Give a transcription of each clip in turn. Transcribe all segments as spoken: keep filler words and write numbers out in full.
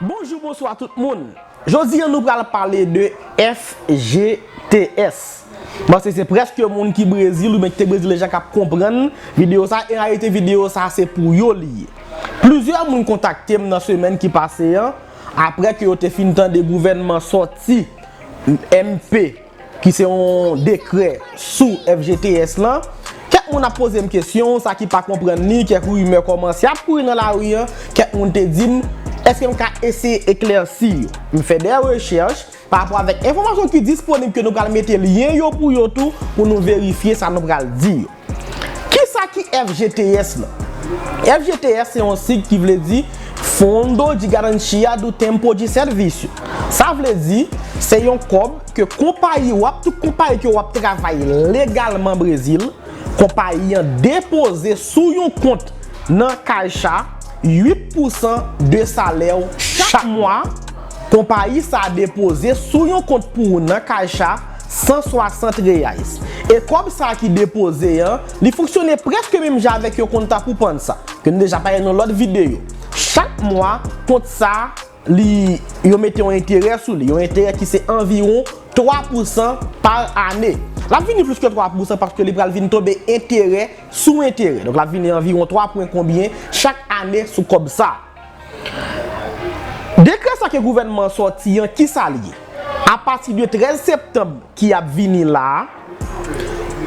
Bonjou, bonswa tout moun. Jodi a nou pral pale de F G T S. Paske se prèske moun ki Brezil oubyen ki te Brezil deja k ap konprann videyo sa, e an reyalite videyo sa se pou yo li ye. Plizyè moun kontakte m nan semèn ki pase an, apre ke yo te fin tande gouvènman sòti M P ki se yon dekrè sou F G T S lan. Kèk moun ap poze m kesyon, sa ki pa konprann li, kèk rimè kòmanse ap kouri nan lari an, kèk moun te di m, èske m ka eseye eklèsi yo? M fè de rechèch pa rapò avèk enfòmasyon ki disponib ke nou pral mete lyen yo pou yo tou, pou nou verifye sa nou pral di yo. Kisa ki F G T S lan? F G T S se yon sig ki vle di Fundo de Garantia do Tempo de Serviço. Sa vle di, se yon kòb ke konpayi w ap, tout konpayi ke w ap travay legalman Brezil, konpayi an depoze sou yon kont nan Caixa uit pousan de salè w chak mwa. Konpayi sa a depoze sou yon kont pou ou nan Caixa san swasant reais. E kòb sa a ki depoze an, li fonksyone prèske menm jan avèk yon konta pou pann sa, ke nou deja pale nan lòt videyo. Chak mwa, kont sa a, li, yo mete yon enterè sou li, yon enterè ki se anviwon twa pousan pa ane. L ap vini plis ke twa pousan paske li pral vin tonbe enterè sou enterè. Donk, l ap vini anviwon twa pwen konbyen chak ane sou kòb sa. Dekrè sa ke gouvènman an sòti an, kisa l ye? Apati de trèz septanm ki ap vini la a,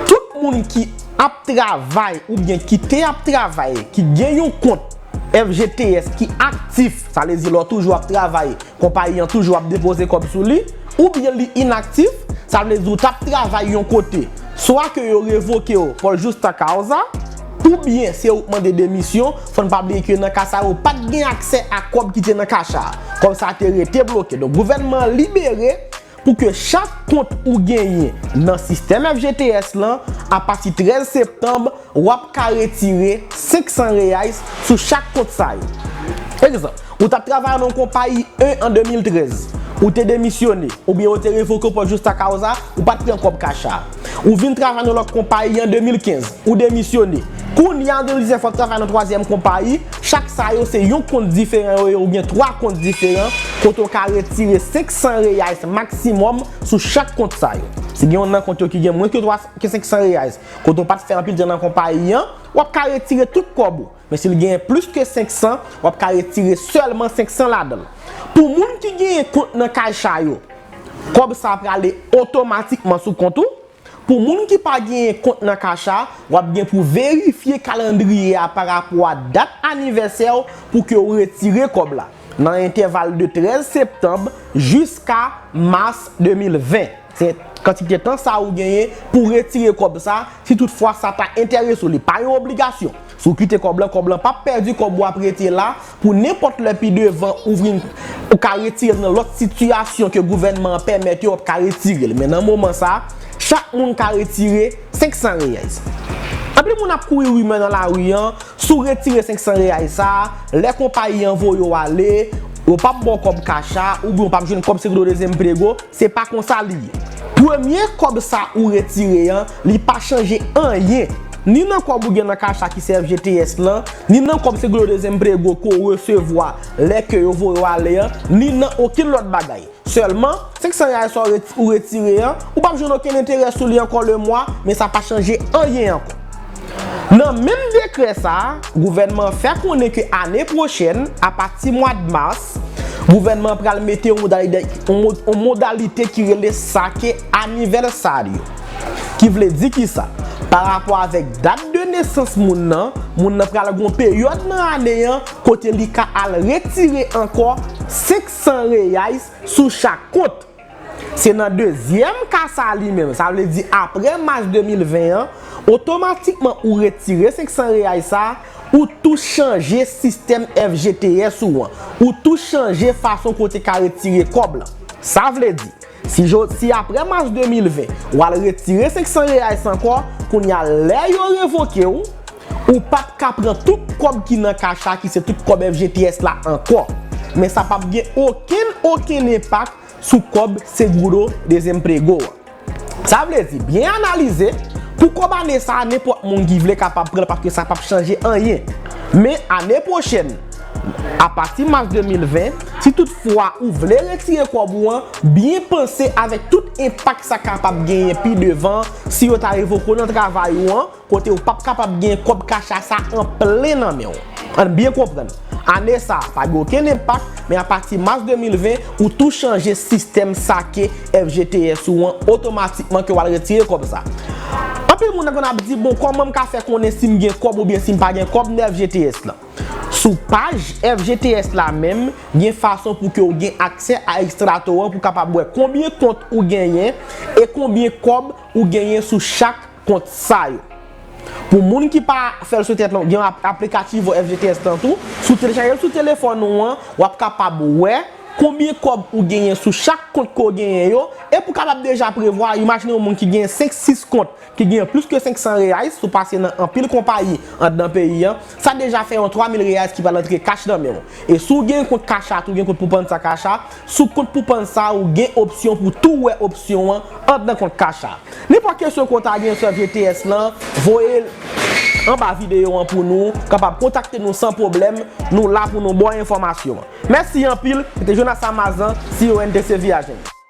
tout moun ki ap travay oubyen ki te ap travay, ki gen yon kont F G T S ki aktif, sa vle di lè w toujou ap travay, konpayi an toujou ap depoze kòb sou li, oubyen li inaktif, sa vle di w t ap travay yon kote, swa ke yo revoke w por justa causa, oubyen se ou k mande demisyon, fò n pa bliye ke nan ka sa yo, w pa t gen aksè a kòb ki te nan Caixa a. Kòb sa a te rete bloke. Donk, gouvènman an libere pou ke chak kont ou genyen nan sistèm F G T S lan, apati trèz septanm, w ap ka retire senk san reais sou chak kont sa yo. Egzanp, ou t ap travay nan yon konpayi en an de mil trèz, ou te demisyone, oubyen yo te revoke w por justa causa, ou pa t pran kòb Caixa a. Ou vin travay nan lòt konpayi an de mil kenz, ou demisyone. Kounye a, an de mil diznèf, w ap travay nan twazyèm konpayi. Chak sa yo, se yon kont diferan yo ye, oubyen twa kont diferan, kote w ka retire senk san reais maksimòm sou chak kont sa yo. Si gen youn nan kont yo ki gen mwens ke twa, ke senk san reais, kote w pa t fè anpil tan nan konpayi an, w ap ka retire tout kòb ou. Men si l genyen plis ke senk san, w ap ka retire sèlman senk san ladan l. Pou moun ki genyen kont nan Caixa yo, kòb sa a prale otomatikman sou kont ou. Pou moun ki pa genyen kont nan Caixa, w ap gen pou verifye kalandriye a pa rapò a dat anivèsè w pou ke w retire kòb la, nan entèval de trèz septanm jiska mas de mil ven. Se kantite tan sa ou genyen pou retire kòb sa, si toutfwa sa ta enterese w. Li pa yon obligasyon. Si w kite kòb lan, kòb lan p ap pèdi, kòb ou ap rete la pou nenpòt lè pi devan ou vin, ou ka retire l nan lòt sitiyasyon ke gouvènman an pèmèt yo, w ap ka retire l. Men nan moman sa a, chak moun ka retire senk san reais. Anpil moun ap kouri rimè nan lari an, si w retire senk san reais sa a, lè konpayi an voye w ale, yo p ap ba w kòb Caixa, oubyen w p ap jwenn kòb Seguro Desemprego, se pa konsa li ye. Premye kòb sa ou retire an, li pa chanje anyen. Ni nan kòb ou gen nan Caixa ki se F G T S lan, ni nan kòb Seguro Desemprego ke w resevwa lè ke yo voye w ale an, ni nan okenn lòt bagay. Sèlman, senk san reais sa w reti-, ou retire an, ou p ap jwenn okenn enterè sou li ankò lemwa, men sa pa chanje anyen ankò. Nan menm dekrè sa a, gouvènman an fè konnen ke ane pwochèn, apati mwa mas, gouvènman an pral mete yon modalite, yon mo-, yon modalite ki rele saque aniversário. Ki vle di kisa? Pa rapò avèk dat de nesans moun nan, moun nan pral gen yon peryòd nan ane an kote li ka al retire ankò senk san reais sou chak kont. Se nan dezyèm ka sa a li menm, sa vle di apre mas de mil ven an, otomatikman ou retire senk san reais sa, ou tou chanje sistèm F G T S ou an, ou tou chanje fason kote ka retire kòb lan. Sa vle di, si, jo-, si apre mas de mil ven, w al retire senk san reais ankò, kounye a lè yo revoke w, ou p ap ka pran tout kòb ki nan Caixa, ki se tout kòb F G T S la ankò. Men sa p ap gen okenn, okenn enpak sou kòb Seguro Desemprego an. Sa vle di, byen analize, pou kòb ane sa a, nenpòt moun ki vle kapab pran l, paske sa p ap chanje anyen. Men ane pwochèn, Apati mas de mil ven, si toutfwa ou vle retire kòb ou an, byen panse avèk tout enpak sa kapab genyen pi devan si yo ta revoke w nan travay ou an, kote ou p ap kapab gen kòb kacha sa an plen nan men w. Ann byen konprann, ane sa a pa gen okenn enpak, men apati mas de mil ven, ou tou chanje sistèm sake F G T S ou an otomatikman ke w al retire kòb sa. Anpil moun nan konn ap di, bon, kòman m ka fè konnen si m gen kòb oubyen si m pa gen kòb nan F G T S lan? Sou paj F G T S la menm, gen fason pou ke w gen aksè a Extracto an pou kapab wè konbyen kont ou genyen e konbyen kòb ou genyen sou chak kont sa yo. Pou moun ki pa fè l sou tèt lan, gen ap- aplikativo F G T S lan tou. Si w telechaje l sou telefòn ou an, w ap kapab wè konbyen kòb ou genyen sou chak kont ke w genyen yo. E pou kapab deja prevwa, imajine yon moun ki gen senk, sis kont, ki gen plis ke senk san reais, si w pase nan anpil konpayi anndan peyi an, sa deja fè yon twa mil reais ki pral antre kach nan men w. E si w gen kont kacha, tou gen kont pou pann sa kacha, sou kont pou pann sa, ou gen opsyon pou tou wè opsyon an anndan kont kacha. Nenpòt kesyon ke w ta gen sou F G T S lan, voye l anba videyo an pou nou, kapab kontakte nou san pwoblèm, nou la pou nou ba w enfòmasyon an. Mèsi anpil, se te Jonas Amazan, C O N T C V A J N.